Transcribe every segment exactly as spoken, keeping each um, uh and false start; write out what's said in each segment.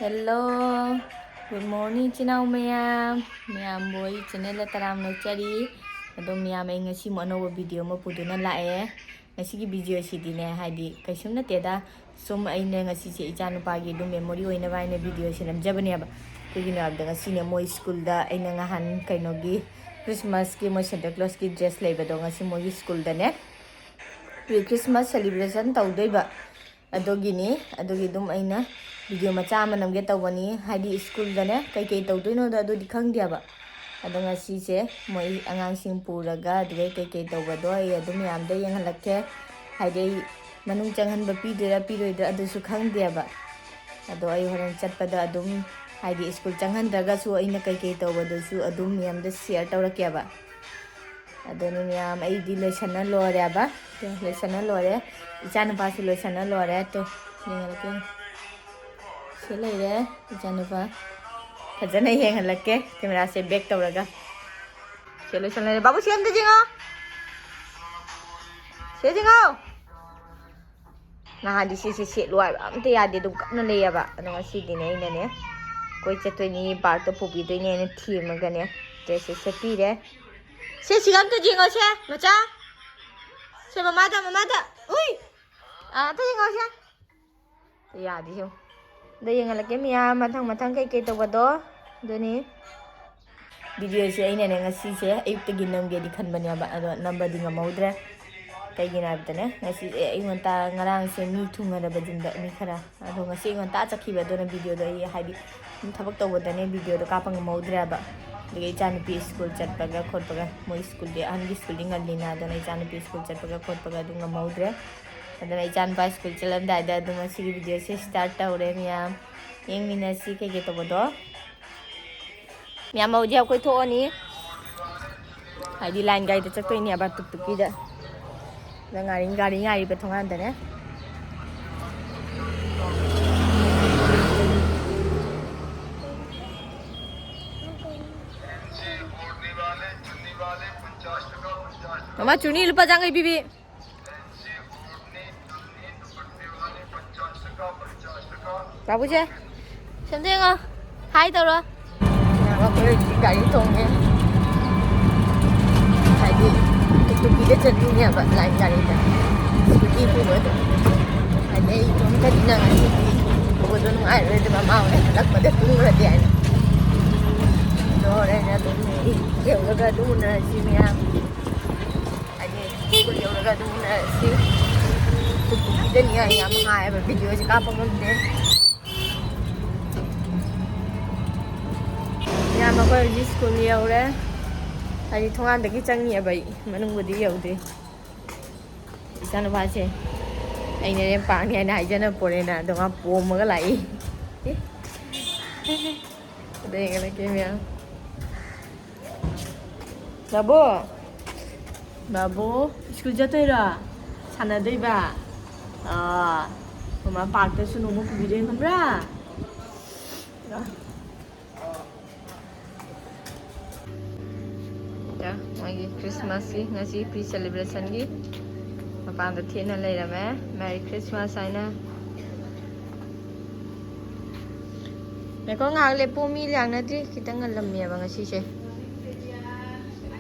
Hello, good morning, ꯏꯆꯤꯟ ꯏꯅꯥꯎ ꯃꯌꯥꯝ꯫ ꯃꯌꯥꯝꯕꯨ ꯑꯩ ꯆꯦꯅꯦꯜꯗ ꯇꯔꯥꯝꯅ ꯑꯣꯛꯆꯔꯤ꯫ ꯑꯗꯣ ꯃꯌꯥꯝ, ꯑꯩ ꯉꯁꯤ ꯑꯃꯨꯛ ꯑꯅꯧꯕ ꯚꯤꯗꯤꯑꯣ ꯑꯃ ꯄꯨꯗꯨꯅ ꯂꯥꯛꯑꯦ꯫ ꯉꯁꯤꯒꯤ ꯚꯤꯗꯤꯑꯣꯁꯤꯗꯤꯅꯦ, ꯍꯥꯏꯗꯤ ꯀꯩꯁꯨꯝ ꯅꯠꯇꯦꯗ, ꯁꯨꯝ ꯑꯩꯅ ꯉꯁꯤꯁꯦ ꯏꯆꯥ ꯅꯨꯄꯥꯒꯤ ꯑꯗꯨꯝ ꯃꯦꯃꯣꯔꯤ ꯑꯣꯏꯅꯕ ꯍꯥꯏꯅ ꯚꯤꯗꯤꯑꯣꯁꯦ ꯅꯝꯖꯕꯅꯦꯕ꯫ ꯀꯩꯒꯤꯅꯣ ꯍꯥꯏꯕꯗ ꯉꯁꯤꯅꯦ ꯃꯣꯏ ꯁ꯭ꯀꯨꯜꯗ ꯑꯩꯅ ꯉꯍꯥꯟ ꯀꯩꯅꯣꯒꯤ ꯈ꯭ꯔꯤꯁꯃꯥꯁꯀꯤ ꯃꯣꯏ ꯁꯦꯟꯇꯥ ꯀ꯭ꯂꯣꯁꯀꯤ ꯗ꯭ꯔꯦꯁ ꯂꯩꯕꯗꯣ ꯉꯁꯤ ꯃꯣꯏꯒꯤ ꯁ꯭ꯀꯨꯜꯗꯅꯦ ꯄ꯭ꯔꯤ ꯈ꯭ꯔꯤꯁꯃꯥꯁ ꯁꯦꯂꯦꯕ꯭ꯔꯦꯁꯟ ꯇꯧꯗꯣꯏꯕ꯫ ꯑꯗꯨꯒꯤꯅꯤ, ꯑꯗꯨꯒꯤ ꯑꯗꯨꯝ ꯑꯩꯅ ꯚꯤꯗꯤꯑꯣ ꯃꯆꯥ ꯑꯃ ꯅꯝꯒꯦ ꯇꯧꯕꯅꯤ꯫ ꯍꯥꯏꯗꯤ ꯁ꯭ꯀꯨꯜꯗꯅꯦ ꯀꯩꯀꯩ ꯇꯧꯗꯣꯏꯅꯣꯗꯣ ꯑꯗꯨꯗꯤ ꯈꯪꯗꯦꯕ꯫ ꯑꯗꯣ ꯉꯁꯤꯁꯦ ꯃꯣꯏ ꯑꯉꯥꯡꯁꯤꯡ ꯄꯨꯔꯒ ꯑꯗꯨꯗꯩ ꯀꯩꯀꯩ ꯇꯧꯕꯗꯣ ꯑꯩ ꯑꯗꯨꯝ ꯃꯌꯥꯝꯗ ꯌꯦꯡꯍꯜꯂꯛꯀꯦ꯫ ꯍꯥꯏꯗꯤ ꯑꯩ ꯃꯅꯨꯡ ꯆꯪꯍꯟꯕ ꯄꯤꯗꯣꯏꯔꯥ ꯄꯤꯔꯣꯏꯗ꯭ꯔꯥ ꯑꯗꯨꯁꯨ ꯈꯪꯗꯦꯕ꯫ ꯑꯗꯣ ꯑꯩ ꯍꯣꯔꯦꯟ ꯆꯠꯄꯗ ꯑꯗꯨꯝ, ꯍꯥꯏꯗꯤ ꯁ꯭ꯀꯨꯜ ꯆꯪꯍꯟꯗ꯭ꯔꯒꯁꯨ ꯑꯩꯅ ꯀꯩꯀꯩ ꯇꯧꯕꯗꯨꯁꯨ ꯑꯗꯨꯝ ꯃꯌꯥꯝꯗ ꯁꯤꯌꯔ ꯇꯧꯔꯛꯀꯦꯕ꯫ ꯑꯗꯨꯅꯤ ꯃꯌꯥꯝ, ꯑꯩꯗꯤ ꯂꯣꯏꯁꯟꯅ ꯂꯣꯏꯔꯦꯕ꯫ ꯇꯨ, ꯂꯣꯏꯁꯟꯅ ꯂꯣꯏꯔꯦ꯫ ꯏꯆꯥꯅꯨꯄꯥꯁꯨ ꯂꯣꯏꯁꯟꯅ ꯂꯣꯏꯔꯦ꯫ ꯇꯨ, ꯌꯦꯡꯉꯛꯀꯦ꯫ ꯁꯤ ꯂꯩꯔꯦ ꯏꯆꯥꯅꯨꯄꯥ꯫ ꯐꯖꯅ ꯌꯦꯡꯍꯜꯂꯛꯀꯦ ꯀꯦꯃꯦꯔꯥꯁꯦ ꯕꯦꯛ ꯇꯧꯔꯒ꯫ ꯁꯤ ꯂꯣꯏꯁꯟꯅꯔꯦ꯫ ꯕꯥꯕꯨ, ꯁꯤ ꯑꯝꯇ ꯌꯦꯡꯉꯣ꯫ ꯁꯤ ꯌꯦꯡꯉꯣ꯫ ꯅꯍꯥꯟꯗꯤ ꯁꯤꯁꯦ ꯁꯦꯠꯂꯨ ꯍꯥꯏꯕ ꯑꯝꯇ ꯌꯥꯗꯦ, ꯑꯗꯨꯝ ꯀꯞꯅ ꯂꯩꯌꯦꯕ꯫ ꯑꯗꯣ ꯉꯁꯤꯗꯤꯅꯦ ꯑꯩꯅꯅꯦ ꯀꯣꯏ ꯆꯠꯇꯣꯏꯅꯤ, ꯄꯥꯔꯛꯇ ꯄꯨꯕꯤꯗꯣꯏꯅꯦꯅ ꯊꯦꯝꯃꯒꯅꯦ ꯗ꯭ꯔꯦꯁꯁꯦ ꯁꯦꯠꯄꯤꯔꯦ꯫ ꯁꯦ, ꯁꯤꯒ ꯑꯝꯇ ꯌꯦꯡꯉꯣꯁꯦ, ꯃꯆꯥ꯫ ꯁꯦ, ꯃꯃꯥꯗ, ꯃꯃꯥꯗ꯫ ꯎꯏ! ꯑꯥ, ꯑꯝꯇ ꯌꯦꯡꯉꯣꯁꯦ꯫ ꯌꯥꯗꯦ, ꯁꯦ꯫ ꯑꯗꯣ ꯌꯦꯡꯍꯜꯂꯛꯀꯦ ꯃꯤꯌꯥꯝ, ꯃꯊꯪ ꯃꯊꯪ ꯀꯩꯀꯩ ꯇꯧꯕꯗꯣ꯫ ꯑꯗꯨꯅꯤ꯫ ꯚꯤꯗꯤꯑꯣꯁꯦ ꯑꯩꯅꯅꯦ ꯉꯁꯤꯁꯦ ꯑꯌꯨꯛꯇꯒꯤ ꯅꯝꯒꯦꯗꯤ ꯈꯟꯕꯅꯦꯕ, ꯑꯗꯣ ꯅꯝꯕꯗꯤ ꯉꯝꯍꯧꯗ꯭ꯔꯦ꯫ ꯀꯩꯒꯤꯅꯣ ꯍꯥꯏꯕꯗꯅꯦ, ꯉꯁꯤꯁꯦ ꯑꯌꯨꯛ ꯉꯟꯇꯥ, ꯉꯔꯥꯡꯁꯦ ꯃꯤ ꯊꯨꯡꯅꯔꯕ ꯌꯨꯝꯗ ꯃꯤ ꯈꯔ꯫ ꯑꯗꯣ ꯉꯁꯤ ꯑꯌꯨꯛ ꯉꯟꯇꯥ ꯆꯠꯈꯤꯕ, ꯑꯗꯨꯅ ꯚꯤꯗꯤꯑꯣꯗꯣ ꯑꯩ ꯍꯥꯏꯗꯤ ꯁꯨꯝ ꯊꯕꯛ ꯇꯧꯕꯗꯅꯦ ꯚꯤꯗꯤꯑꯣꯗꯣ ꯀꯥꯞꯄ ꯉꯝꯍꯧꯗ꯭ꯔꯦꯕ꯫ ꯑꯗꯒꯤ ꯏꯆꯥꯅꯨꯄꯤ ꯁ꯭ꯀꯨꯜ ꯆꯠꯄꯒ ꯈꯣꯠꯄꯒ, ꯃꯣꯏ ꯁ꯭ꯀꯨꯜꯗꯤ, ꯑꯍꯟꯒꯤ ꯁ꯭ꯀꯨꯜꯗꯤ ꯉꯜꯂꯤꯅ, ꯑꯗꯨꯅ ꯏꯆꯥꯅꯨꯄꯤ ꯁ꯭ꯀꯨꯜ ꯆꯠꯄꯒ ꯈꯣꯠꯄꯒ ꯑꯗꯨ ꯉꯝꯍꯧꯗ꯭ꯔꯦ꯫ ꯑꯗꯨꯅ ꯏꯆꯥꯅꯨꯄꯥ ꯁ꯭ꯀꯨꯜ ꯆꯠꯂꯝꯗꯥꯏꯗ ꯑꯗꯨꯝ ꯉꯁꯤꯒꯤ ꯚꯤꯗꯤꯑꯣꯁꯦ ꯁ꯭ꯇꯥꯔꯠ ꯇꯧꯔꯦ ꯃꯌꯥꯝ꯫ ꯌꯦꯡꯃꯤꯟꯅꯁꯤ ꯀꯩꯀꯩ ꯇꯧꯕꯗꯣ꯫ ꯃꯌꯥꯝ ꯍꯧꯖꯤꯛ ꯑꯩꯈꯣꯏ ꯊꯣꯛꯑꯅꯤ꯫ ꯍꯥꯏꯗꯤ ꯂꯥꯏꯟ ꯒꯥꯔꯤꯗ ꯆꯠꯇꯣꯏꯅꯦꯕ, ꯇꯨꯛ ꯇꯨꯛꯀꯤꯗ꯫ ꯑꯗ ꯉꯥꯏꯔꯤ, ꯒꯥꯔꯤ ꯉꯥꯏꯔꯤꯕ ꯊꯣꯡꯒꯥꯟꯗꯅꯦ꯫ ꯃꯃꯥ, ꯆꯨꯅꯤ ꯂꯨꯄꯥ ꯆꯥꯝꯃꯉꯥ ꯄꯤꯕꯤ꯫ ꯕꯥꯕꯨꯁꯦ, ꯁꯦꯝꯗꯣ ꯌꯦꯡꯉꯣ꯫ ꯍꯥꯏ ꯇꯧꯔꯣ꯫ ꯌꯥꯝ ꯑꯩꯈꯣꯏ ꯍꯧꯖꯤꯛ ꯒꯥꯔꯤ ꯇꯣꯡꯉꯦ꯫ ꯍꯥꯏꯗꯤ ꯇꯨꯛꯇꯨꯛꯀꯤꯗ ꯆꯠꯂꯤꯅꯦꯕ, ꯂꯥꯏꯟ ꯒꯥꯔꯤꯗ꯫ ꯁ꯭ꯀꯨꯇꯤ ꯄꯨꯕꯗꯣ꯫ ꯍꯥꯏꯗꯤ ꯑꯩ ꯏꯇꯣꯝꯇꯅꯤꯅ ꯉꯁꯤꯗꯤ ꯄꯨꯕꯗꯣ ꯅꯨꯡꯉꯥꯏꯔꯣꯏ, ꯑꯗꯨ ꯃꯃꯥ ꯍꯣꯏ ꯍꯜꯂꯛꯄꯗ ꯇꯨꯝꯈ꯭ꯔꯗꯤ ꯍꯥꯏꯅ꯫ ꯑꯗꯣ ꯍꯣꯔꯦꯟ ꯑꯗꯨꯝ ꯌꯧꯔꯒ ꯑꯗꯨꯝ ꯎꯅꯔꯁꯤ ꯃꯌꯥꯝ꯫ ꯍꯥꯏꯗꯤ ꯁ꯭ꯀꯨꯜ ꯌꯧꯔꯒ ꯑꯗꯨꯝ ꯎꯅꯔꯁꯤ꯫ ꯇꯨꯛꯇꯨꯛꯀꯤꯗꯅꯤ ꯍꯥꯏ ꯌꯥꯝ ꯍꯥꯏꯌꯦꯕ, ꯚꯤꯗꯤꯑꯣꯁꯦ ꯀꯥꯞꯄ ꯉꯝꯗꯦ꯫ ꯌꯥꯝ ꯑꯩꯈꯣꯏ ꯍꯧꯖꯤꯛ ꯁ꯭ꯀꯨꯜ ꯌꯧꯔꯦ꯫ ꯍꯥꯏꯗꯤ ꯊꯣꯡꯒꯥꯟꯗꯒꯤ ꯆꯪꯉꯤꯑꯕ ꯑꯩ, ꯃꯅꯨꯡꯕꯨꯗꯤ ꯌꯧꯗꯦ꯫ ꯏꯆꯥꯅꯨꯄꯥꯁꯦ ꯑꯩꯅꯅꯦ ꯄꯥꯡꯉꯦ ꯍꯥꯏꯅ ꯍꯥꯏꯖꯅ ꯄꯣꯔꯦꯅ ꯑꯗꯣ ꯃꯥ ꯄꯣꯝꯃꯒ ꯂꯥꯛꯏ꯫ ꯑꯗꯩ ꯌꯦꯡꯉꯣ ꯀꯦꯃꯦꯔꯥ꯫ ꯕꯥꯕꯨ, ꯕꯥꯕꯨ, ꯁ꯭ꯀꯨꯜ ꯆꯠꯇꯣꯏꯔꯣ? ꯁꯥꯟꯅꯗꯣꯏꯕ? ꯑꯥ, ꯃꯃꯥ ꯄꯥꯔꯛꯇꯁꯨ ꯅꯣꯡꯃ ꯄꯨꯕꯤꯗꯣꯏꯅꯤ, ꯈꯪꯕ꯭ꯔꯥ? ꯃꯣꯏꯒꯤ ꯈ꯭ꯔꯤꯁꯃꯥꯁꯀꯤ ꯉꯁꯤ ꯄ꯭ꯔꯤ ꯁꯦꯂꯦꯕ꯭ꯔꯦꯁꯟꯒꯤ ꯃꯄꯥꯟꯗ ꯊꯦꯠꯅ ꯂꯩꯔꯝꯃꯦ, "Merry Christmas" ꯍꯥꯏꯅ꯫ ꯉꯥꯏꯈꯣ, ꯉꯥꯏꯍꯥꯛ ꯂꯦꯞꯄꯨ, ꯃꯤ ꯂꯥꯡꯅꯗ꯭ꯔꯤ, ꯈꯤꯇꯪ ꯉꯜꯂꯝꯃꯦꯕ ꯉꯁꯤꯁꯦ꯫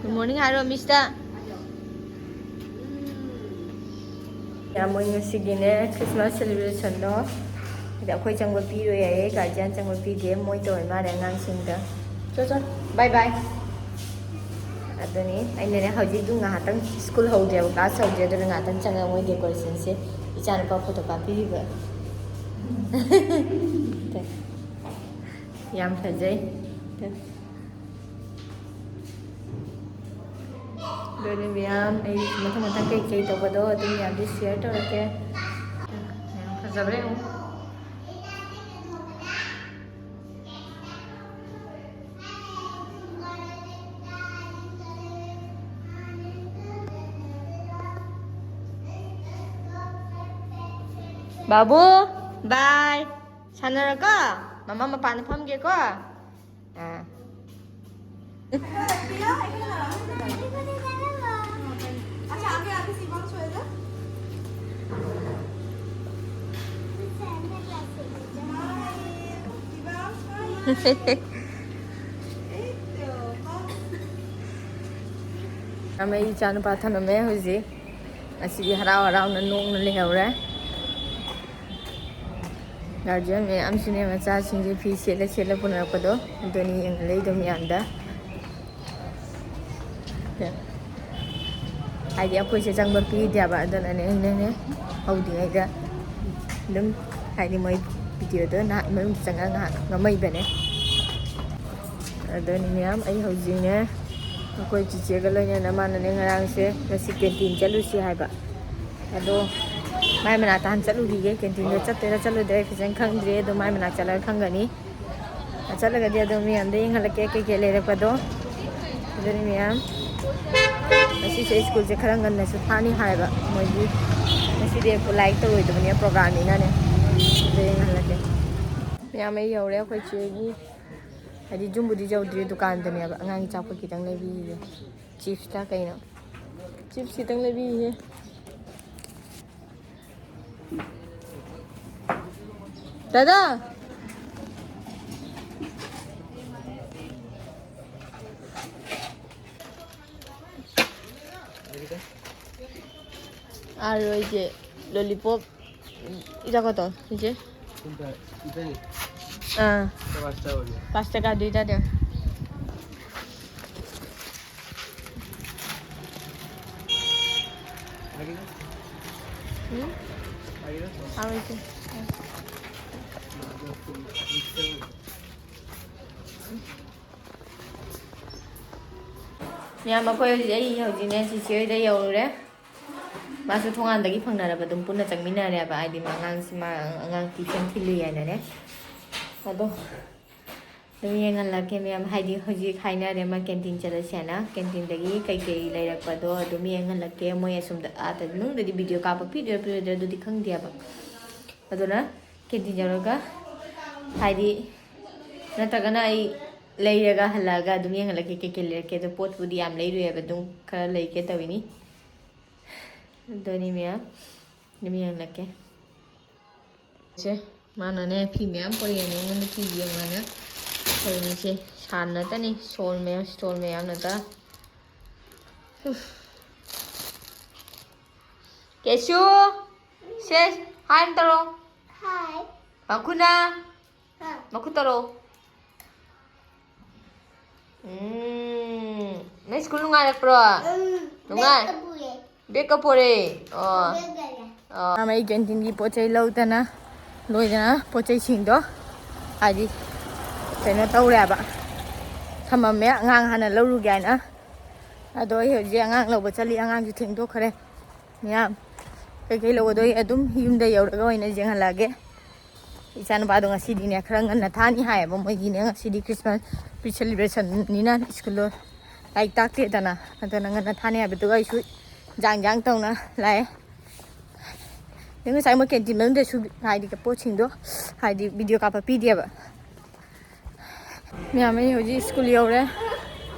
Good morning ꯍꯥꯏꯔꯣ, ꯃꯤꯁꯇ꯫ ꯌꯥꯝ ꯃꯣꯏ ꯉꯁꯤꯒꯤꯅꯦ, ꯈ꯭ꯔꯤꯁꯃꯥꯁ ꯁꯦꯂꯦꯕ꯭ꯔꯦꯁꯟꯗꯣ꯫ ꯑꯗ ꯑꯩꯈꯣꯏ ꯆꯪꯕ ꯄꯤꯔꯣꯏ ꯍꯥꯏꯌꯦ, ꯒꯥꯔꯖꯤꯌꯥꯟ ꯆꯪꯕ ꯄꯤꯗꯦ, ꯃꯣꯏ ꯇꯧꯔꯤ ꯃꯥꯜꯂꯦ ꯑꯉꯥꯡꯁꯤꯡꯗ꯫ ꯆꯣ, ꯆꯣ, bye bye꯫ ꯑꯗꯨꯅꯤ ꯑꯩꯅꯅꯦ ꯍꯧꯖꯤꯛꯇꯨ ꯉꯥꯏꯍꯥꯛꯇꯪ ꯁ꯭ꯀꯨꯜ ꯍꯧꯗ꯭ꯔꯦꯕ, ꯀ꯭ꯂꯥꯁ ꯍꯧꯗ꯭ꯔꯦ, ꯑꯗꯨꯅ ꯉꯥꯏꯍꯥꯛꯇꯪ ꯆꯪꯉꯒ ꯃꯣꯏ ꯗꯦꯀꯣꯔꯦꯁꯟꯁꯦ ꯏꯆꯥꯅꯨꯄꯥ ꯐꯣꯇꯣ ꯀꯥꯞꯄꯤꯔꯤꯕ꯫ ꯌꯥꯝ ꯐꯖꯩ꯫ ꯑꯗꯨꯅꯤ ꯃꯌꯥꯝ, ꯑꯩ ꯃꯊꯪ ꯃꯊꯪ ꯀꯩ ꯀꯩ ꯇꯧꯕꯗꯣ ꯑꯗꯨ ꯃꯌꯥꯝꯗꯤ ꯁꯤꯌꯔ ꯇꯧꯔꯛꯀꯦ꯫ ꯌꯥꯝ ꯐꯖꯕ꯭ꯔꯥ ꯌꯦꯡꯉꯨ꯫ ꯕꯥꯕꯨ, bye꯫ ꯁꯥꯟꯅꯔꯣꯀꯣ꯫ ꯃꯃꯥ ꯃꯄꯥꯟꯗ ꯐꯝꯒꯦꯀꯣ꯫ ꯑꯥ꯫ ꯑꯃ ꯑꯩ ꯏꯆꯥꯅꯨꯄꯥ ꯊꯅꯝꯃꯦ ꯍꯧꯖꯤꯛ꯫ ꯉꯁꯤꯗꯤ ꯍꯔꯥꯎ ꯍꯔꯥꯎꯅ ꯅꯣꯛꯅ ꯂꯩꯍꯧꯔꯦ꯫ ꯒꯥꯔꯖꯤꯌꯟ ꯃꯌꯥꯝꯁꯨꯅꯦ ꯃꯆꯥꯁꯤꯡꯁꯦ ꯐꯤ ꯁꯦꯠꯂ ꯁꯦꯠꯂ ꯄꯨꯅꯔꯛꯄꯗꯣ, ꯑꯗꯨꯅꯤ ꯌꯦꯡꯍꯜꯂꯛꯏꯗꯣ ꯃꯌꯥꯝꯗ꯫ ꯍꯥꯏꯗꯤ ꯑꯩꯈꯣꯏꯁꯦ ꯆꯪꯕ ꯄꯤꯗꯦꯕ, ꯑꯗꯨꯅꯅꯦ ꯑꯩꯅꯅꯦ ꯍꯧꯗ꯭ꯔꯤꯉꯩꯗ ꯑꯗꯨꯝ, ꯍꯥꯏꯗꯤ ꯃꯣꯏ ꯚꯤꯗꯤꯑꯣꯗꯣ ꯅꯍꯥꯛ ꯃꯅꯨꯡꯗ ꯆꯪꯉꯒ ꯉꯥꯏꯍꯥꯛ ꯉꯝꯃꯛꯏꯕꯅꯦ꯫ ꯑꯗꯨꯅꯤ ꯃꯌꯥꯝ, ꯑꯩ ꯍꯧꯖꯤꯛꯅꯦ ꯑꯩꯈꯣꯏ ꯆꯤꯆꯦꯒ ꯂꯣꯏꯅꯅ, ꯃꯥꯅꯅꯦ ꯉꯔꯥꯡꯁꯦ ꯉꯁꯤ ꯀꯦꯟꯇꯤꯟ ꯆꯠꯂꯨꯁꯤ ꯍꯥꯏꯕ꯫ ꯑꯗꯣ ꯃꯥꯏ ꯃꯅꯥꯛꯇ ꯍꯥꯟꯅ ꯆꯠꯂꯨꯈꯤꯒꯦ꯫ ꯀꯦꯟꯇꯤꯟꯗ ꯆꯠꯇꯣꯏꯔꯥ ꯆꯠꯂꯣꯏꯗꯣꯏꯔꯥ ꯐꯖꯅ ꯈꯪꯗ꯭ꯔꯤ, ꯑꯗꯣ ꯃꯥꯏ ꯃꯅꯥꯛ ꯆꯠꯂꯒ ꯈꯪꯒꯅꯤ꯫ ꯆꯠꯂꯒꯗꯤ ꯑꯗꯨꯝ ꯃꯌꯥꯝꯗ ꯌꯦꯡꯍꯜꯂꯛꯀꯦ ꯀꯩꯀꯩ ꯂꯩꯔꯛꯄꯗꯣ꯫ ꯑꯗꯨꯅꯤ ꯃꯌꯥꯝ, ꯉꯁꯤꯁꯦ ꯁ꯭ꯀꯨꯜꯁꯦ ꯈꯔ ꯉꯟꯅꯁꯨ ꯊꯥꯅꯤ ꯍꯥꯏꯕ ꯃꯣꯏꯒꯤ꯫ ꯉꯁꯤꯗꯤ ꯂꯥꯏꯔꯤꯛ ꯇꯧꯔꯣꯏꯗꯕꯅꯤꯅ, ꯄ꯭ꯔꯣꯒ꯭ꯔꯥꯝꯅꯤꯅꯅꯦ꯫ ꯑꯗꯨ ꯌꯦꯡꯍꯜꯂꯛꯀꯦ꯫ ꯃꯌꯥꯝ, ꯑꯩ ꯌꯧꯔꯦ ꯑꯩꯈꯣꯏ ꯆꯦꯒꯤ꯫ ꯍꯥꯏꯗꯤ ꯌꯨꯝꯕꯨꯗꯤ ꯌꯧꯗ꯭ꯔꯤ, ꯗꯨꯀꯥꯟꯗꯅꯦꯕ꯫ ꯑꯉꯥꯡꯒꯤ ꯑꯆꯥꯄꯣꯠ ꯈꯤꯇꯪ ꯂꯩꯕꯤꯔꯤꯌꯦ꯫ ꯆꯤꯞꯁꯇ ꯀꯩꯅꯣ? ꯆꯤꯞꯁ ꯈꯤꯇꯪ ꯂꯩꯕꯤꯔꯤꯌꯦ꯫ ꯗꯥꯗꯥ! ꯂꯣꯂꯤꯄꯣꯞ ꯏꯗ ꯀꯣ ꯇꯣ ꯏꯆꯦ? ꯑꯥ꯫ ꯄꯥꯁ ꯇꯀꯥ ꯗꯨꯏꯇ ꯗꯦ꯫ ꯎꯝ? ꯍꯥꯎ ꯏꯆꯦ꯫ ꯃꯌꯥꯝ, ꯑꯩꯈꯣꯏ ꯍꯧꯖꯤꯛ, ꯑꯩ ꯍꯧꯖꯤꯛꯅꯦ ꯆꯤꯆꯦ ꯍꯣꯏꯗ ꯌꯧꯔꯨꯔꯦ꯫ ꯃꯥꯁꯨ ꯊꯣꯡꯒꯥꯟꯗꯒꯤ ꯐꯪꯅꯔꯕ ꯑꯗꯨꯝ ꯄꯨꯟꯅ ꯆꯪꯃꯤꯟꯅꯔꯦꯕ, ꯍꯥꯏꯗꯤ ꯃꯥ ꯑꯉꯥꯡꯁꯤ, ꯃꯥ ꯑꯉꯥꯡ ꯇ꯭ꯌꯨꯁꯟ ꯊꯤꯜꯂꯨꯏ ꯍꯥꯏꯅꯅꯦ꯫ ꯑꯗꯣ ꯑꯗꯨꯝ ꯌꯦꯡꯍꯜꯂꯛꯀꯦ ꯃꯌꯥꯝ, ꯍꯥꯏꯗꯤ ꯍꯧꯖꯤꯛ ꯍꯥꯏꯅꯔꯦ ꯃꯥ ꯀꯦꯟꯇꯤꯟ ꯆꯠꯂꯁꯦꯅ꯫ ꯀꯦꯟꯇꯤꯟꯗꯒꯤ ꯀꯩꯀꯩ ꯂꯩꯔꯛꯄꯗꯣ ꯑꯗꯨꯝ ꯌꯦꯡꯍꯜꯂꯛꯀꯦ꯫ ꯃꯣꯏ ꯑꯁꯣꯝꯗ ꯑꯥꯗ ꯃꯅꯨꯡꯗꯗꯤ ꯚꯤꯗꯤꯑꯣ ꯀꯥꯞꯄ ꯄꯤꯗꯣꯏꯔꯥ ꯄꯤꯔꯣꯏꯗꯣꯏꯔꯥ ꯑꯗꯨꯗꯤ ꯈꯪꯗꯦꯕ꯫ ꯑꯗꯨꯅ ꯀꯦꯟꯇꯤꯟ ꯌꯧꯔꯒ, ꯍꯥꯏꯗꯤ ꯅꯠꯇ꯭ꯔꯒꯅ ꯑꯩ ꯂꯩꯔꯒ ꯍꯜꯂꯛꯑꯒ ꯑꯗꯨꯝ ꯌꯦꯡꯍꯜꯂꯛꯀꯦ ꯀꯩꯀꯩ ꯂꯩꯔꯛꯀꯦ꯫ ꯑꯗꯣ ꯄꯣꯠꯄꯨꯗꯤ ꯌꯥꯝ ꯂꯩꯔꯨꯏꯌꯦꯕ, ꯑꯗꯨꯝ ꯈꯔ ꯂꯩꯒꯦ ꯇꯧꯋꯤꯅꯤ꯫ ꯑꯗꯨꯅꯤ ꯃꯌꯥꯝ, ꯑꯗꯨꯝ ꯌꯦꯡꯍꯜꯂꯛꯀꯦ꯫ ꯁꯦ, ꯃꯥꯅꯅꯦ ꯐꯤ ꯃꯌꯥꯝ ꯄꯣꯔꯛꯑꯦꯅꯦ ꯑꯩꯉꯣꯟꯗ ꯐꯤ ꯌꯦꯡꯉꯣꯅ꯫ ꯀꯩꯅꯤꯁꯦ, ꯁꯥꯟꯅꯇꯅꯤ, ꯁꯣꯜ ꯃꯌꯥꯝ, ꯁ꯭ꯇꯣꯜ ꯃꯌꯥꯝꯅꯇ꯫ ꯀꯦꯁꯨ, ꯁꯦ, ꯍꯥꯏ ꯑꯝ ꯇꯧꯔꯣ꯫ ꯍꯥꯏ꯫ ꯃꯈꯨꯅ꯫ ꯍꯥ꯫ ꯃꯈꯨ ꯇꯧꯔꯣ꯫ ꯎꯝ, ꯅꯣꯏ ꯁ꯭ꯀꯨꯜ ꯅꯨꯡꯉꯥꯏꯔꯛꯄ꯭ꯔꯣ? ꯎꯝ, ꯅꯨꯡꯉꯥꯏ? ꯕꯦꯒꯀ ꯄꯨꯔꯦ꯫ ꯕꯦꯒꯀ ꯄꯨꯔꯦ? ꯑꯣ꯫ ꯕꯦꯒ ꯂꯩꯔꯦ꯫ ꯑꯣ꯫ ꯃꯥꯃꯩ ꯀꯦꯟꯇꯤꯟꯒꯤ ꯄꯣꯠ ꯆꯩ ꯂꯧꯗꯅ ꯂꯣꯏꯗꯅ ꯄꯣꯠ ꯆꯩꯁꯤꯡꯗꯣ ꯍꯥꯏꯗꯤ ꯀꯩꯅꯣ ꯇꯧꯔꯦꯕ, ꯊꯝꯃꯝꯃꯦ꯫ ꯑꯉꯥꯡ ꯍꯥꯟꯅ ꯂꯧꯔꯨꯒꯦ ꯍꯥꯏꯅ꯫ ꯑꯗꯣ ꯑꯩ ꯍꯧꯖꯤꯛ ꯑꯉꯥꯡ ꯂꯧꯕ ꯆꯠꯂꯤ꯫ ꯑꯉꯥꯡꯁꯨ ꯊꯦꯡꯗꯣꯛꯈ꯭ꯔꯦ꯫ ꯃꯌꯥꯝ ꯀꯩꯀꯩ ꯂꯧꯒꯗꯣꯏ ꯑꯗꯨꯝ ꯌꯨꯝꯗ ꯌꯧꯔꯒ ꯑꯣꯏꯅ ꯌꯦꯡꯍꯜꯂꯛꯑꯒꯦ꯫ ꯏꯆꯥꯅꯨꯄꯥꯗꯣ ꯉꯁꯤꯗꯤꯅꯦ ꯈꯔ ꯉꯟꯅ ꯊꯥꯅꯤ ꯍꯥꯏꯌꯦꯕ꯫ ꯃꯣꯏꯒꯤꯅꯦ ꯉꯁꯤꯗꯤ Christmas pre-celebrationꯅꯤꯅ ꯁ꯭ꯀꯨꯜꯗꯣ ꯂꯥꯏꯔꯤꯛ ꯇꯥꯛꯇꯦꯗꯅ꯫ ꯑꯗꯨꯅ ꯉꯟꯅ ꯊꯥꯅꯤ ꯍꯥꯏꯕꯗꯨꯒ ꯑꯩꯁꯨ ꯖꯥꯡ ꯖꯥꯡ ꯇꯧꯅ ꯂꯥꯛꯑꯦ꯫ ꯑꯗꯩ ꯉꯁꯥꯏ ꯃꯣꯏ ꯀꯦꯟꯇꯤꯟ ꯃꯅꯨꯡꯗꯁꯨ ꯍꯥꯏꯗꯤ ꯄꯣꯠꯁꯤꯡꯗꯣ ꯍꯥꯏꯗꯤ ꯚꯤꯗꯤꯑꯣ ꯀꯥꯞꯄ ꯄꯤꯗꯦꯕ꯫ ꯃꯌꯥꯝ, ꯑꯩ ꯍꯧꯖꯤꯛ ꯁ꯭ꯀꯨꯜ ꯌꯧꯔꯦ꯫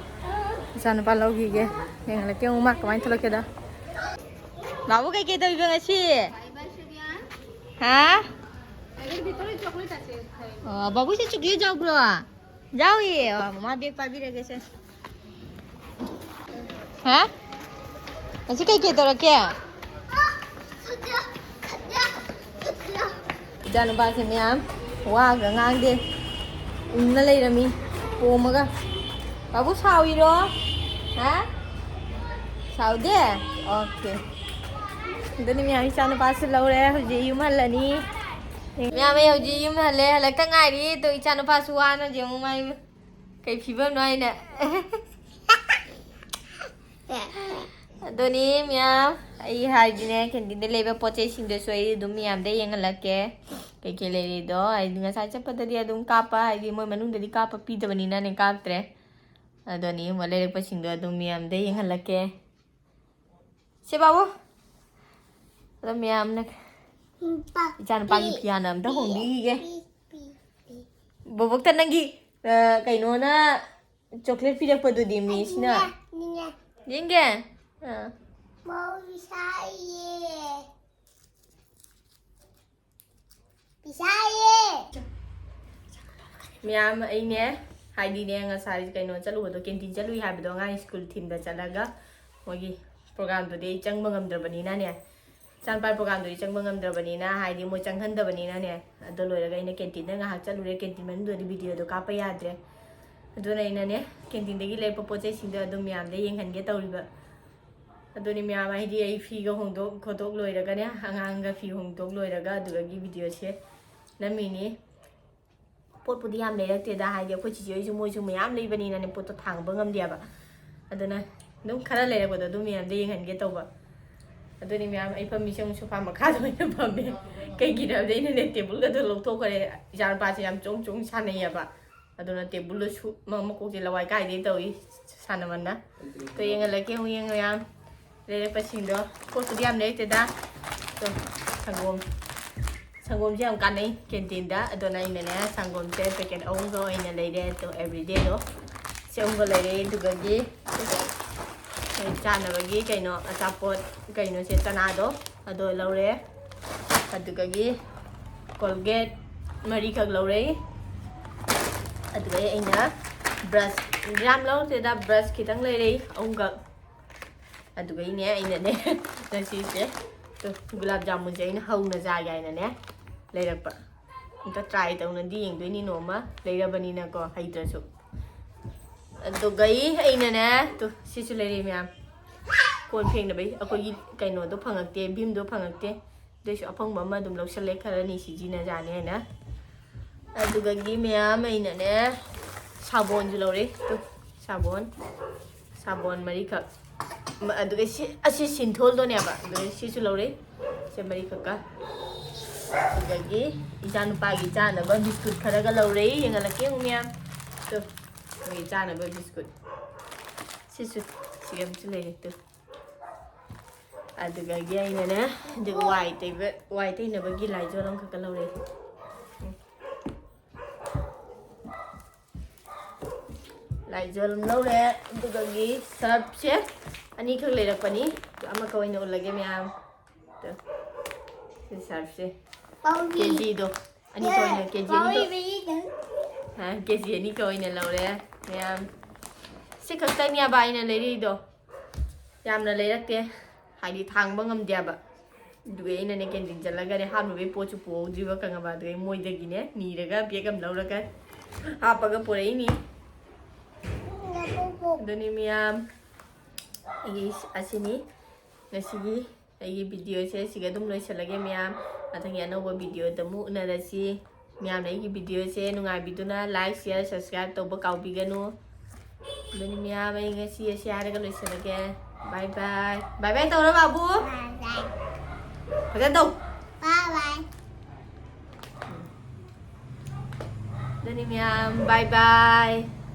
ꯏꯆꯥꯅꯨꯄꯥ ꯂꯧꯈꯤꯒꯦ꯫ ꯌꯦꯡꯍꯜꯂꯛꯀꯦ ꯑꯃꯨꯛ ꯃꯥ ꯀꯃꯥꯏꯅ ꯊꯣꯛꯂꯛꯀꯦꯗ꯫ ꯕꯥꯕꯨ ꯀꯩꯀꯩ ꯇꯧꯔꯤꯕ ꯉꯁꯤ? ꯍꯥ? ꯑꯣ, ꯕꯥꯕꯨꯁꯦ ꯆꯣꯀ꯭ꯂꯦꯠ ꯌꯥꯎꯕ꯭ꯔꯣ? ꯌꯥꯎꯏꯌꯦ꯫ ꯑꯣ, ꯃꯃꯥ ꯕꯦꯒ ꯄꯥꯏꯕꯤꯔꯒꯦꯁꯦ꯫ ꯍꯥ? ꯉꯁꯤ ꯀꯩꯀꯩ ꯇꯧꯔꯛꯀꯦ? ꯏꯆꯥꯅꯨꯄꯥꯁꯦ ꯃꯌꯥꯝ ꯋꯥꯒ ꯉꯥꯡꯗꯦ, ꯎꯪꯅ ꯂꯩꯔꯝꯃꯤ ꯄꯣꯝꯃꯒ꯫ ꯕꯥꯕꯨ ꯁꯥꯎꯏꯔꯣ? ꯍꯥ? ꯁꯥꯎꯗꯦ? ꯑꯣꯀꯦ꯫ ꯑꯗꯨꯅꯤ ꯃꯌꯥꯝ, ꯏꯆꯥꯅꯨꯄꯥꯁꯨ ꯂꯧꯔꯦ, ꯍꯧꯖꯤꯛ ꯌꯨꯝ ꯍꯜꯂꯅꯤ꯫ ꯃꯌꯥꯝ, ꯑꯩ ꯍꯧꯖꯤꯛ ꯌꯨꯝ ꯍꯜꯂꯦ, ꯍꯜꯂꯛꯇ ꯉꯥꯏꯔꯤ꯫ ꯑꯗꯣ ꯏꯆꯥꯅꯨꯄꯥꯁꯨ ꯋꯥꯅ ꯌꯦꯡꯉꯨ ꯃꯥꯏ ꯀꯩ ꯐꯤꯕꯝꯅꯣ ꯍꯥꯏꯅ꯫ ꯑꯗꯨꯅꯤ ꯃꯌꯥꯝ, ꯑꯩ ꯍꯥꯏꯗꯤꯅꯦ, ꯀꯦꯟꯇꯤꯟꯗ ꯂꯩꯕ ꯄꯣꯠ ꯆꯩꯁꯤꯡꯗꯨꯁꯨ ꯑꯩ ꯑꯗꯨꯝ ꯃꯌꯥꯝꯗ ꯌꯦꯡꯍꯜꯂꯛꯀꯦ꯫ ꯀꯩꯀꯩ ꯂꯩꯔꯤꯗꯣ ꯍꯥꯏꯗꯤ ꯉꯁꯥꯏ ꯆꯠꯄꯗꯗꯤ ꯑꯗꯨꯝ ꯀꯥꯞꯄ, ꯍꯥꯏꯗꯤ ꯃꯣꯏ ꯃꯅꯨꯡꯗꯗꯤ ꯀꯥꯞꯄ ꯄꯤꯗꯕꯅꯤꯅꯅꯦ ꯀꯥꯞꯇ꯭ꯔꯦ꯫ ꯑꯗꯣ ꯑꯅꯤ ꯑꯍꯨꯝ ꯂꯩꯔꯛꯄꯁꯤꯡꯗꯣ ꯑꯗꯨꯝ ꯃꯌꯥꯝꯗ ꯌꯦꯡꯍꯜꯂꯛꯀꯦ꯫ ꯁꯦ ꯕꯥꯕꯨ꯫ ꯑꯗꯣ ꯃꯌꯥꯝꯅ ꯏꯆꯥꯅꯨꯄꯥꯒꯤ ꯐꯤꯌꯥꯅ ꯑꯝꯇ ꯍꯣꯡꯕꯤꯈꯤꯒꯦ꯫ ꯕꯣꯕꯣꯛꯇ ꯅꯪꯒꯤ, ꯑ, ꯀꯩꯅꯣꯅ ꯆꯣꯀ꯭ꯂꯦꯠ ꯄꯤꯔꯛꯄꯗꯨꯗꯤ ꯃꯤꯁꯅ꯫ ꯌꯦꯡꯒꯦ? ꯑꯥ꯫ ꯄꯤꯁꯥꯏꯌꯦ꯫ ꯃꯌꯥꯝ, ꯑꯩꯅꯦ, ꯍꯥꯏꯗꯤꯅꯦ, ꯉꯁꯥꯏ ꯀꯩꯅꯣ ꯆꯠꯂꯨꯕꯗꯣ, ꯀꯦꯟꯇꯤꯟ ꯆꯠꯂꯨꯏ ꯍꯥꯏꯕꯗꯣ, ꯑꯉꯥꯡ ꯁ꯭ꯀꯨꯜ ꯊꯤꯟꯕ ꯆꯠꯂꯒ ꯃꯣꯏꯒꯤ ꯄ꯭ꯔꯣꯒꯥꯝꯗꯨꯗꯤ ꯑꯩ ꯆꯪꯕ ꯉꯝꯗ꯭ꯔꯕꯅꯤꯅꯅꯦ, ꯏꯆꯥꯅꯨꯄꯥꯒꯤ ꯄ꯭ꯔꯣꯒꯥꯝꯗꯨꯗꯤ ꯆꯪꯕ ꯉꯝꯗ꯭ꯔꯕꯅꯤꯅ, ꯍꯥꯏꯗꯤ ꯃꯣꯏ ꯆꯪꯍꯟꯗꯕꯅꯤꯅꯅꯦ, ꯑꯗꯨ ꯂꯣꯏꯔꯒ ꯑꯩꯅ ꯀꯦꯟꯇꯤꯟꯗ ꯉꯥꯏꯍꯥꯛ ꯆꯠꯂꯨꯔꯦ꯫ ꯀꯦꯟꯇꯤꯟ ꯃꯅꯨꯡꯗꯨꯗꯗꯤ ꯚꯤꯗꯤꯑꯣꯗꯣ ꯀꯥꯞꯄ ꯌꯥꯗ꯭ꯔꯦ꯫ ꯑꯗꯨꯅ ꯑꯩꯅꯅꯦ, ꯀꯦꯟꯇꯤꯟꯗꯒꯤ ꯂꯩꯔꯛꯄ ꯄꯣꯠ ꯆꯩꯁꯤꯡꯗꯣ ꯑꯗꯨꯝ ꯃꯌꯥꯝꯗ ꯌꯦꯡꯍꯟꯒꯦ ꯇꯧꯔꯤꯕ꯫ ꯑꯗꯨꯅꯤ ꯃꯌꯥꯝ, ꯍꯥꯏꯗꯤ ꯑꯩ ꯐꯤꯒ ꯍꯣꯡꯗꯣꯛ ꯈꯣꯠꯇꯣꯛ ꯂꯣꯏꯔꯒꯅꯦ, ꯑꯉꯥꯡꯒ ꯐꯤ ꯍꯣꯡꯗꯣꯛ ꯂꯣꯏꯔꯒ ꯑꯗꯨꯗꯒꯤ ꯚꯤꯗꯤꯑꯣꯁꯦ ꯅꯝꯃꯤꯅꯤ꯫ ꯄꯣꯠꯄꯨꯗꯤ ꯌꯥꯝ ꯂꯩꯔꯛꯇꯦꯗ, ꯍꯥꯏꯗꯤ ꯑꯩꯈꯣꯏ ꯆꯤꯆꯦ ꯍꯣꯏꯁꯨ, ꯃꯣꯏꯁꯨ ꯃꯌꯥꯝ ꯂꯩꯕꯅꯤꯅꯅꯦ, ꯄꯣꯠꯇꯣ ꯊꯥꯡꯕ ꯉꯝꯗꯦꯕ꯫ ꯑꯗꯨꯅ ꯑꯗꯨꯝ ꯈꯔ ꯂꯩꯔꯛꯄꯗꯣ ꯑꯗꯨꯝ ꯃꯌꯥꯝꯗ ꯌꯦꯡꯍꯟꯒꯦ ꯇꯧꯕ꯫ ꯑꯗꯨꯅꯤ ꯃꯌꯥꯝ, ꯑꯩ ꯐꯝꯃꯤꯁꯦ ꯑꯃꯨꯛ ꯁꯣꯐꯥ ꯃꯈꯥꯗ ꯑꯣꯏꯅ ꯐꯝꯃꯦ꯫ ꯀꯩꯒꯤꯅꯣ ꯍꯥꯏꯕꯗ ꯑꯩꯅꯅꯦ, ꯇꯦꯕꯜꯒꯗꯣ ꯂꯧꯊꯣꯛꯈ꯭ꯔꯦ꯫ ꯏꯆꯥꯅꯨꯄꯥꯁꯦ ꯌꯥꯝ ꯆꯣꯡ ꯆꯣꯡ ꯁꯥꯟꯅꯩꯌꯦꯕ꯫ ꯑꯗꯨꯅ ꯇꯦꯕꯜꯗꯁꯨ ꯃ-, ꯃꯀꯣꯛꯁꯦ ꯂꯋꯥꯏ ꯀꯥꯏꯗꯩ ꯇꯧꯏ ꯁꯥꯟꯅꯃꯟꯅ꯫ ꯇꯣ ꯌꯦꯡꯍꯜꯂꯛꯀꯦ ꯑꯃꯨꯛ ꯌꯦꯡꯉꯣ ꯃꯌꯥꯝ꯫ ꯂꯩꯔꯛꯄꯁꯤꯡꯗꯣ꯫ ꯄꯣꯠꯄꯨꯗꯤ ꯌꯥꯝ ꯂꯩꯔꯛꯇꯦꯗ꯫ ꯇꯣ, ꯁꯪꯒꯣꯝ꯫ ꯁꯪꯒꯣꯝꯁꯦ ꯌꯥꯝ ꯀꯥꯟꯅꯩ ꯀꯦꯟꯇꯤꯟꯗ꯫ ꯑꯗꯨꯅ ꯑꯩꯅꯅꯦ, ꯁꯪꯒꯣꯝꯁꯦ ꯄꯦꯀꯦꯠ ꯑꯍꯨꯝꯒ ꯑꯣꯏꯅ ꯂꯩꯔꯦ꯫ ꯇꯣ, ꯑꯦꯕ꯭ꯔꯤꯗꯦꯗꯣ꯫ ꯁꯤ ꯑꯍꯨꯝꯒ ꯂꯩꯔꯦ꯫ ꯑꯗꯨꯗꯒꯤ ꯆꯥꯅꯕꯒꯤ ꯀꯩꯅꯣ, ꯑꯆꯥꯄꯣꯠ ꯀꯩꯅꯣꯁꯦ, ꯆꯅꯥꯗꯣ꯫ ꯑꯗꯣ ꯂꯧꯔꯦ꯫ ꯑꯗꯨꯗꯒꯤ ꯀꯣꯜꯒꯦꯠ ꯃꯔꯤꯈꯛ ꯂꯧꯔꯦ꯫ ꯑꯗꯨꯗꯒꯤ ꯑꯩꯅ ꯕ꯭ꯔꯁ, ꯌꯥꯝ ꯂꯧꯔꯛꯇꯦꯗ, ꯕ꯭ꯔꯁ ꯈꯤꯇꯪ ꯂꯩꯔꯛꯏ, ꯑꯍꯨꯝꯈꯛ꯫ ꯑꯗꯨꯒ ꯑꯩꯅꯦ, ꯑꯩꯅꯅꯦ, ꯉꯁꯤꯁꯦ, ꯇꯨ, ꯒꯨꯂꯥꯞ ꯖꯥꯃꯨꯟꯁꯦ ꯑꯩꯅ ꯍꯧꯅ ꯆꯥꯒꯦ ꯍꯥꯏꯅꯅꯦ ꯂꯩꯔꯛꯄ꯫ ꯑꯝꯇ ꯇ꯭ꯔꯥꯏ ꯇꯧꯅꯗꯤ ꯌꯦꯡꯗꯣꯏꯅꯤ ꯅꯣꯡꯃ, ꯂꯩꯔꯕꯅꯤꯅꯀꯣ, ꯍꯩꯇ꯭ꯔꯁꯨ꯫ ꯑꯗꯨꯒ ꯑꯩꯅꯅꯦ, ꯇꯨ, ꯁꯤꯁꯨ ꯂꯩꯔꯛꯑꯦ ꯃꯌꯥꯝ꯫ ꯀꯣꯟ ꯐꯦꯡꯅꯕꯩ ꯑꯩꯈꯣꯏꯒꯤ ꯀꯩꯅꯣꯗꯣ ꯐꯪꯉꯛꯇꯦ, ꯚꯤꯝꯗꯣ ꯐꯪꯉꯛꯇꯦ꯫ ꯑꯗꯨꯏꯁꯨ ꯑꯐꯪꯕ ꯑꯃ ꯑꯗꯨꯝ ꯂꯧꯁꯜꯂꯦ, ꯈꯔꯅꯤ ꯁꯤꯖꯤꯟꯅꯖꯥꯅꯤ ꯍꯥꯏꯅ꯫ ꯑꯗꯨꯗꯒꯤ ꯃꯌꯥꯝ ꯑꯩꯅꯅꯦ, ꯁꯥꯕꯣꯟꯁꯨ ꯂꯧꯔꯦ꯫ ꯇꯨ, ꯁꯥꯕꯣꯟ꯫ ꯁꯥꯕꯣꯟ ꯃꯔꯤꯈꯛ꯫ ꯃ-, ꯑꯗꯨꯒ ꯁꯤ, ꯑꯁꯤ ꯁꯤꯟꯊꯣꯜꯗꯣꯅꯦꯕ꯫ ꯑꯗꯨꯒ ꯁꯤꯁꯨ ꯂꯧꯔꯦ꯫ ꯁꯦ ꯃꯔꯤꯈꯛꯀ꯫ ꯑꯗꯨꯗꯒꯤ ꯏꯆꯥꯅꯨꯄꯥꯒꯤ ꯆꯥꯅꯕ ꯕꯤꯁꯀꯨꯠ ꯈꯔꯒ ꯂꯧꯔꯦ꯫ ꯌꯦꯡꯍꯜꯂꯛꯀꯦ ꯑꯃꯨꯛ ꯃꯌꯥꯝ꯫ ꯇꯨ, ꯃꯣꯏꯒꯤ ꯆꯥꯅꯕ ꯕꯤꯁꯀꯨꯠ꯫ ꯁꯤꯁꯨ, ꯁꯤꯒ ꯑꯃꯁꯨ ꯂꯩꯔꯦ꯫ ꯇꯨ꯫ ꯑꯗꯨꯗꯒꯤ ꯑꯩꯅꯅꯦ, ꯑꯗꯨꯒ ꯋꯥꯏ ꯇꯩꯕ, ꯋꯥꯏ ꯇꯩꯅꯕꯒꯤ ꯂꯥꯏꯖꯣꯜ ꯑꯃꯈꯛꯀ ꯂꯧꯔꯦ꯫ ꯎꯝ꯫ ꯂꯥꯏꯖꯣꯜ ꯑꯃ ꯂꯧꯔꯦ꯫ ꯑꯗꯨꯗꯒꯤ ꯁꯔꯞꯁꯦ ꯑꯅꯤꯈꯛ ꯂꯩꯔꯛꯄꯅꯤ꯫ ꯑꯃꯈꯛ ꯑꯣꯏꯅ ꯎꯠꯂꯒꯦ ꯃꯌꯥꯝ꯫ ꯇꯨ꯫ ꯁꯤ ꯁꯔꯞꯁꯦ꯫ ꯄꯥꯎꯃꯤ꯫ ꯀꯦꯖꯤꯗꯣ꯫ ꯑꯅꯤꯈꯛ ꯑꯣꯏꯅ ꯀꯦꯖꯤ ꯑꯅꯤꯈꯛ꯫ ꯄꯥꯎꯃꯤ ꯕꯤꯔꯤꯗꯪ꯫ ꯀꯦ ꯖꯤ ꯑꯅꯤꯒ ꯑꯣꯏꯅ ꯂꯧꯔꯦ ꯃꯌꯥꯝ꯫ ꯁꯤ ꯈꯛꯇꯅꯦꯕ ꯑꯩꯅ ꯂꯩꯔꯛꯏꯗꯣ, ꯌꯥꯝꯅ ꯂꯩꯔꯛꯇꯦ, ꯍꯥꯏꯗꯤ ꯊꯥꯡꯕ ꯉꯝꯗꯦꯕ꯫ ꯑꯗꯨꯒ ꯑꯩꯅꯅꯦ ꯀꯦꯟꯇꯤꯟ ꯆꯠꯂꯒꯅꯦ ꯍꯥꯞꯅꯕꯒꯤ ꯄꯣꯠꯁꯨ ꯄꯨꯍꯧꯗ꯭ꯔꯤꯕ, ꯈꯪꯉꯕ? ꯑꯗꯨꯒ ꯃꯣꯏꯗꯒꯤꯅꯦ ꯅꯤꯔꯒ ꯕꯦꯒ ꯑꯃ ꯂꯧꯔꯒ ꯍꯥꯞꯄꯒ ꯄꯨꯔꯛꯏꯅꯤ꯫ ꯑꯗꯨꯅꯤ ꯃꯌꯥꯝ, ꯑꯩꯒꯤ ꯑꯁꯤꯅꯤ ꯉꯁꯤꯒꯤ ꯑꯩꯒꯤ ꯚꯤꯗꯤꯑꯣꯁꯦ ꯁꯤꯒ ꯑꯗꯨꯝ ꯂꯣꯏꯁꯤꯜꯂꯒꯦ ꯃꯌꯥꯝ꯫ ꯃꯊꯪꯒꯤ ꯑꯅꯧꯕ ꯚꯤꯗꯤꯑꯣꯗ ꯑꯃꯨꯛ ꯎꯅꯔꯁꯤ꯫ ꯃꯌꯥꯝꯅ ꯑꯩꯒꯤ ꯚꯤꯗꯤꯑꯣꯁꯦ ꯅꯨꯡꯉꯥꯏꯕꯤꯗꯨꯅ like, share, subscribe ꯇꯧꯕ ꯀꯥꯎꯕꯤꯒꯅꯨ꯫ ꯑꯗꯨꯅꯤ ꯃꯌꯥꯝ, ꯑꯩ ꯉꯁꯤ ꯑꯁꯤ ꯍꯥꯏꯔꯒ ꯂꯣꯏꯁꯤꯜꯂꯒꯦ꯫ Bye bye꯫ Bye bye ꯇꯧꯔꯣ ꯕꯥꯕꯨ꯫ ꯐꯖꯅ ꯇꯧ꯫ ꯑꯗꯨꯅꯤ ꯃꯌꯥꯝ, bye bye꯫